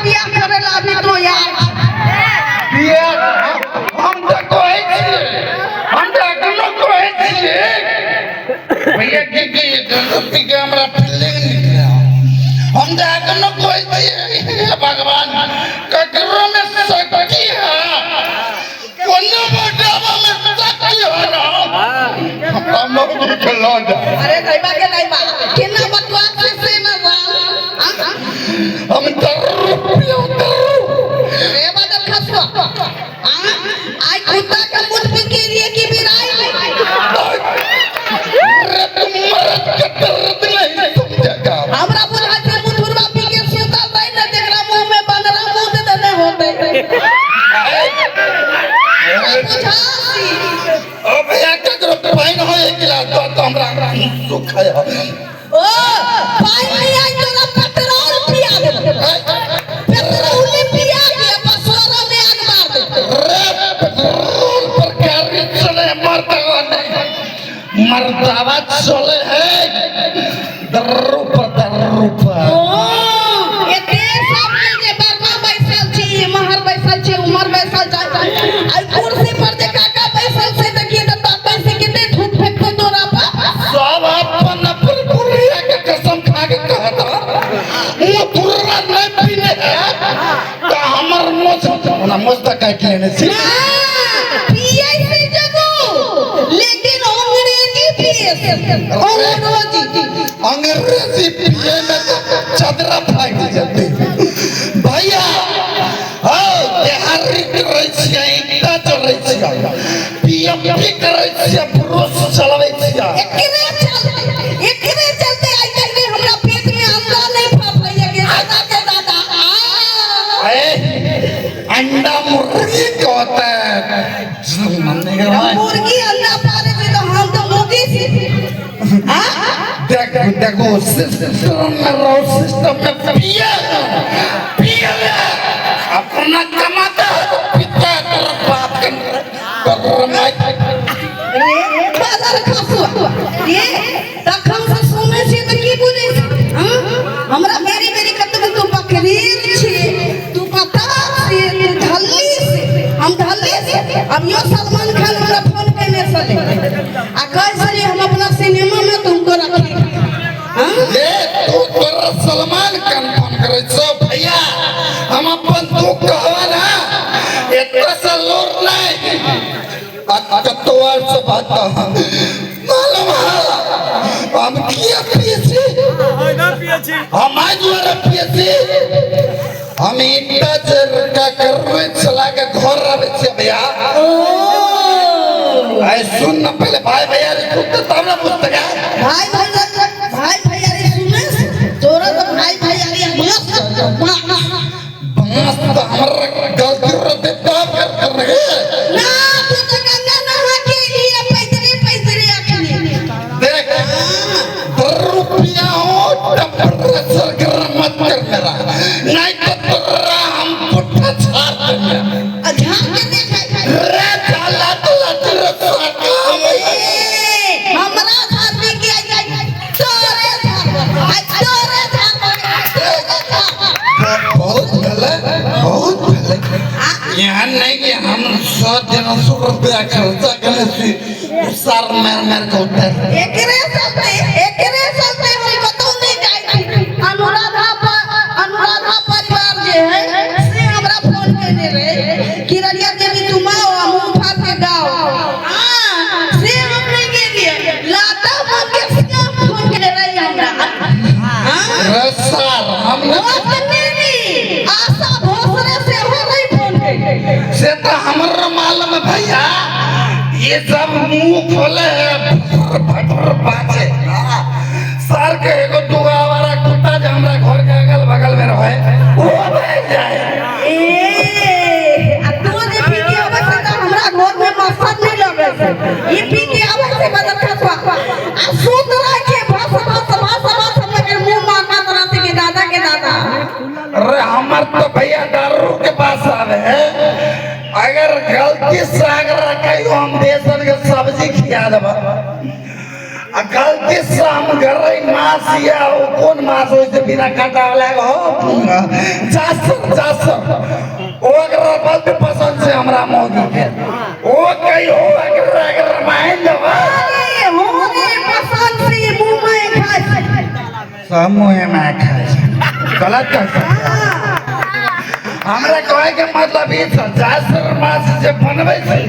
बियाह करे ला अभी तो यार। बियाह हम तऽ कहै छियै, हम तऽ एखनो कहै छियै भैया की की गलती के हमरा फीलिंग निकले। हम तऽ एखनो कहै छियै, हे भगवान, ककरो में शक्ति है, कोनो मोटावा में शक्ति है ना, हमरा मौगी के लऽ जा। अरे दैबा के दैबा केना बतवा से ना बा। हम दारू पियो दारू। रे बदल खसुआ, आई कुत्ता के मुंह पी के लिए की बिराई। अरे तुम मर्द के दर्द नहीं समझेगा। हमरा बुझा छै मुथुरवा पी के सुतल दै ने, जेकरा मुंह में बनरा मुंह दे देने होते बुझासी। ओ भैया, ककरो पानि हो एक गिलास दो तो हमरा सुख है। ओ पानि नहीं आई तोरा पेट्रोल पिया दे, पेट्रोल पिया के बसोरा में आग मार दे। रे पेट्रोल पर गाड़ी चले, मर्दावा नहीं, मर्दावा चले है दर्रू पर, दर्रू पर। ओ एते सब के जे बर्मा बैसल छी, इमहर बैसल छी, उमहर बैसल छै, आई कुर्सी पर जे काका बैसल छै, देखिए त ताकै से कते धूप फेंकते तोरा पर। सब अपन अपन कुरिया के कसम खा के कहता, मुथुरा नहीं पीने है तो हमर मोछ ओना मोछ तऽ काटि लेने छी। ना पिए से जगो, लेकिन अंग्रेजी पिए से, अंग्रेजी। अंग्रेजी पिए में तो चदरा फाटि जेतै भैया। हाँ, देहारी करै छियै, ईंटा चढ़ै छियै, पीएमपी करै छियै, ब्रुश चलबै छियै। एकरे चलते आई काल्हि हमरा पेट में अंडा नहीं फसैया के दादा के दादा आ। ए, अंडा मुर्गी को होता है। मुर्गी अंडा पारे छै तो हम तो मुर्गी छी। हाँ? देखो देखो, सिस्टम में रहो, सिस्टम में पिए पिए ले। अपना कमाता है तो पीता है, तेरा बाप के तेरा माई। रे बाजार खसुआ, रे तखन से सुनै छी तऽ की बुझै छी? हाँ? हमरा मेरी मेरी कतबो तू बकरीर छी, तू पता छी, तू ढल्ली छी, हम ढल्ली छी। अब यो सलमान खान हमरा फोन केने छलै आ कहै छलै हम अपना सिनेमा में तुमको रखेंगे। हाँ? ए, तू तोरा सलमान खान फोन करै छौ भैया, हम अपन दुख कहवा ना, एतऽ से लोर नहीं आ कतौ आर से बात मालूम है हम किया पिए छी। हम आइ दुआरे पिए छी, हम ईंटा चरका करबै चला के घर आबै छियै भैया। आइ सुन न पहिले, भाई भैया रे, सुनते तब ना बुझते। भाई भैया, भाई भैया रे, सुने तोरा तो भाई भैया रे मस्त बांस तो हमरा गलती रहते तब कर कर रहे। ना तू तो गंगा नहा के लिए पैदले पैदले अखनी। देख, 2 रुपया हो, टेम्परेचर गर्म मत कर मेरा, नहीं तो तोरा हम पुट्ठा छाड़ देंगे। झाड़ के देखे। रे जाला तो लाठी रे साका। ए, हमरा झाड़ने के आई आई तोरे झाड़, आई तोरे झाड़, तोरे झाड़। बहुत भेलै, बहुत भेलै। यहाँ नहीं कि हम 100-150 रुपया खर्चा करने छी, सर मार मार के उतर। एकरे चलते हम कतौ नहीं जाइ छी। अनुराधा परिवार जे है से हमरा फोन केने रहे कि ररिया देवी तुम आओ आ मुंह फाड़ के गाओ। हाँ, से हम नहीं गेलिए, लता मंगेशकर फोन केने रहे हमरा। हाँ। रे सर, हम ओ नहीं, आशा भोसले से हो नहीं फोन केने। से तो हमर मालूम है भैया, ये सब मुंह खोले है फटर फटर बाजे। सर के एगो दूगो आवारा कुत्ता जे हमरा घर के अगल बगल में रहे, वो बह जाए। ए, आ तू जे पी के आबै छै तऽ हमरा घर में मच्छर नहीं लगै छै। ई पी के आबै छै बदल खसुआ आ सुत रहै छै भस भस भस भस, मगर मुंह मारना तरह से के दादा के दादा। अरे हमर तो भैया दारू के पास आवे है, अगर गलती से अगर कहियो हम बेसन के सब्जी खिया देब आ गलती से हम गरई माछ या ओ कोन माछ होइ छै बिना कांटा वाला हो, जा सर जा। सब मुँहे में खाइ छै। गलत कह सकते। हमरा कहे के मतलब ई छै, जासर माछ जे बनबै छै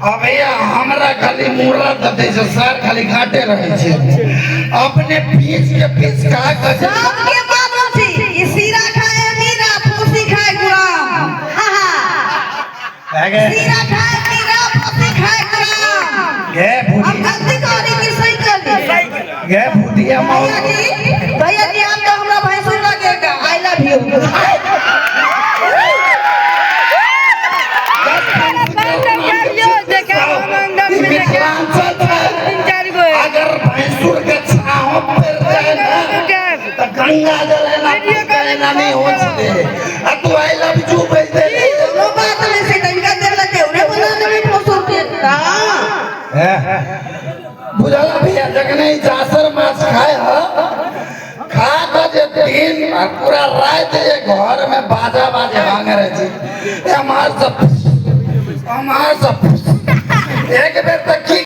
अब भैया, हमरा खाली मूड़ा दऽ दै छै सर, खाली घाटे रहै छै, अपने पीस के पीस खा कऽ जे। सबके मालूम छी, ई सीरा खाए मीरा, फूसी खाए गुलाम। हा हा। भए गेल। सीरा खाए मीरा, फूसी खाए गुलाम। गे हम भूतिया। गलती कहली कि सही कहली? गे भूतिया मौत। भैया जी, भैया जी, आप तो हमरा भैंसुर लगेगा। I love you. Mithilanchal छै, अगर भैंसुर के छाँव पर जाए ना तऽ गंगा जल एना एना नहि हो छलै आ तू I love you बज दे। कोनो बात नहीं से, तनिका देर लगे उन्हें बना देबे भैंसुर के। हां। बुझल भैया, जखने ई जासर माछ खाय ह, खा कऽ जे दिन आ पूरा राति जे घर में बाजा बाजे भांगे रहै छै, हमार सब एक बेर तऽ की।